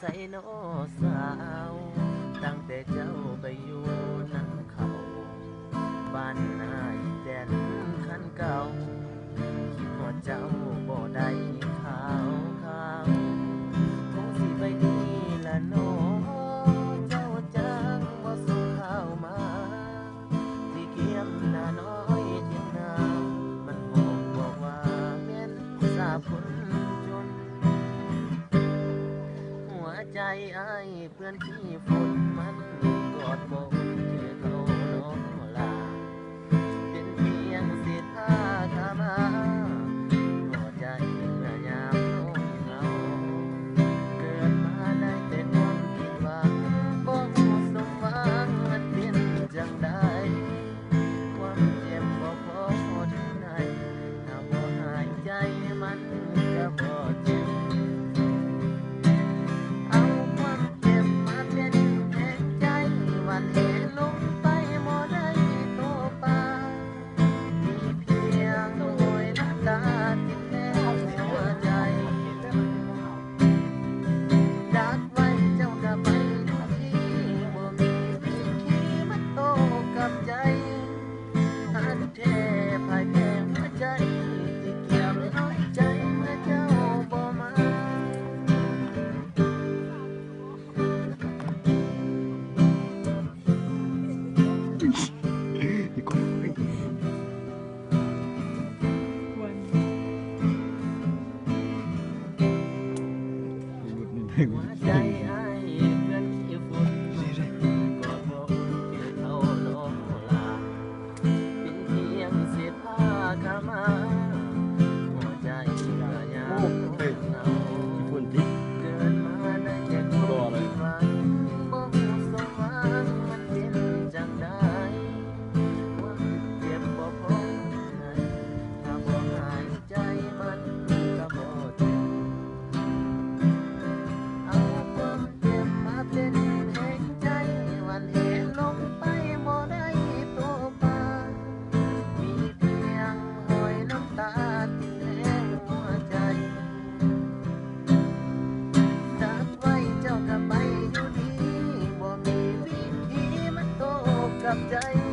ໃສນໍສາວ ຕັ້ງແຕ່ເຈົ້າໄປຢູ່ນຳເຂົາ ບ້ານອ້າຍແຕ່ນຄັນເກົ່າ ຄິດຮອດເຈົ້າບໍ່ໄດ້ຂ່າວຄາວ ຄົງຊິໄປດີລະນໍ ເຈົ້າຈັ່ງບໍ່ສົ່ງຂ່າວມາ ທີ່ກຽມໜ້ານ້ອຍທຽງນາ ມັນຮ້ອງບອກວ່າແມ່ນສາວຄົນຈົນ ຫົວໃຈອ້າຍເປື້ອນຂີ້ຝຸ່ນ ມັນກອດບໍ່ອຸ່ນຄືເກົ່ານໍລາ ເປັນພຽງເສດຜ້າຄາມາ ພໍໃຈເມື່ອຍາມນ້ອງເຫງົາ ເກີດມາໄດ້ແຕ່ຄວາມຜິດຫວັງ ບໍ່ຮູ້ສົມຫວັງມັນເປັນຈັ່ງໃດ ຄວາມເຈັບບໍ່ພໍທົນໄດ້ ຖ້າບໍ່ຫາຍໃຈມັນກະບໍ່ເຈັບ ເອົາຄວາມເຈັບມາເປັນແຮງໃຈ ຫວັ່ນເຫລົງໄປບໍ່ໄດ້ໂຕປາ ມີພຽງຮອຍນ້ຳຕາຕິດແນບຫົວໃຈ ດັກໄວ້ເຈົ້າກະໄປທຸກທີ ບໍ່ມີວິທີມາໂຕ້ກັບໃຈ ອັນແທ້ພ່າຍແພ້ຫົວໃຈ ທີ່ກຽມນ້ອຍໃຈເມື່ອເຈົ້າບໍ່ມາ. ກັບໃຈ